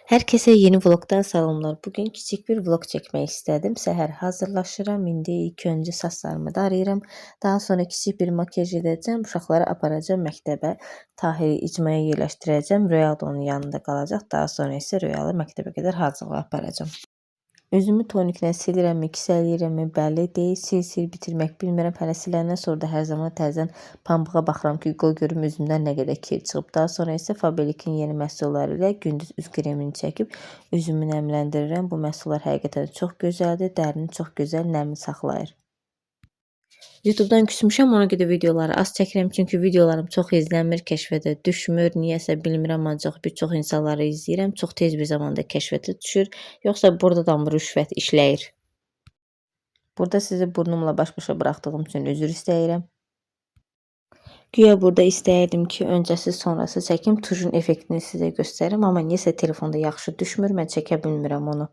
Herkese yeni vlogdan salamlar. Bugün kiçik bir vlog çəkmək istədim. Səhər hazırlaşıram. İndi ilk öncə saçlarımı darayıram. Daha sonra kiçik bir makyaj edəcəm. Uşaqları aparacağam məktəbə. Tahiri icmaya yerləşdirəcəm. Royal da onun yanında qalacaq. Daha sonra isə Royalı məktəbə qədər hazırlığa aparacağam. Üzümü toniklə silirəmmi, kisələyirəmmi bəlli deyil. Sil-sil bitirmək bilmirəm. Hələ siləndən sonra da hər zaman təzədən pambığa baxıram ki, qoy görüm üzümdən nə qədər kir çıxıb. Daha sonra isə Faberlic-in yeni məhsulları ilə gündüz üz kremini çəkib üzümü nəmləndirirəm. Bu məhsullar həqiqətən çox gözəldir. Dərini çox gözəl nəmli saxlayır. YouTube'dan küsmüşəm, ona görə videoları az çəkirəm. Çünki videolarım çox izlənmir, kəşfətə düşmür. Niyəsə bilmirəm, ancaq bir çox insanları izləyirəm. Çox tez bir zamanda kəşfətə düşür. Yoxsa burada da mı rüşvət işləyir? Burada sizi burnumla baş-başa buraxdığım üçün üzr istəyirəm. Güya burada istəyirdim ki, öncəsi sonrası çəkim, tujun effektini sizə göstərim, amma niyəsə telefonda yaxşı düşmür, mən çəkə bilmirəm onu.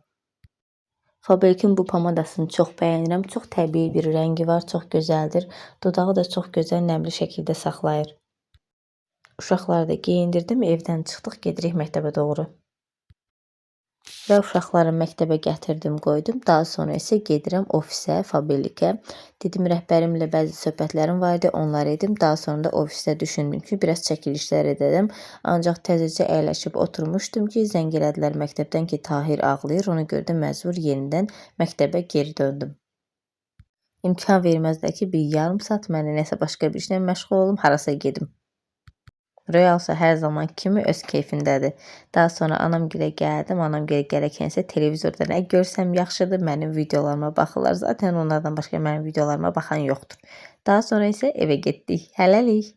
Faberlic-in bu pomadasını çox bəyənirəm. Çox təbii bir rəngi var, çox gözəldir. Dodağı da çox gözəl nəmli şəkildə saxlayır. Uşaqları da geyindirdim, evdən çıxdıq, gedirik məktəbə doğru. Və uşaqları məktəbə gətirdim, qoydum. Daha sonra isə gedirəm ofisə, Faberlic-ə. Dedim rəhbərimlə bəzi söhbətlərim var idi, onları edim. Daha sonra da ofisdə düşündüm ki, biraz çəkilişlər edərəm. Ancaq təzəcə əyləşib oturmuşdum ki, zəng elədilər məktəbdən ki, Tahir ağlayır. Ona görə də məcbur yenidən məktəbə geri döndüm. İmkan verməzdilər ki, bir yarım saat mən də nəsə başqa bir işlə məşğul olum, harasa gedim. Royal isə hər zaman kimi öz keyfindədir. Daha sonra anamgilə gəldim. Anamgilə gələrkən isə televizorda nə görsəm yaxşıdır, mənim videolarıma baxırlar. Zaten onlardan başqa mənim videolarıma baxan yoxdur. Daha sonra isə evə getdik. Hələlik.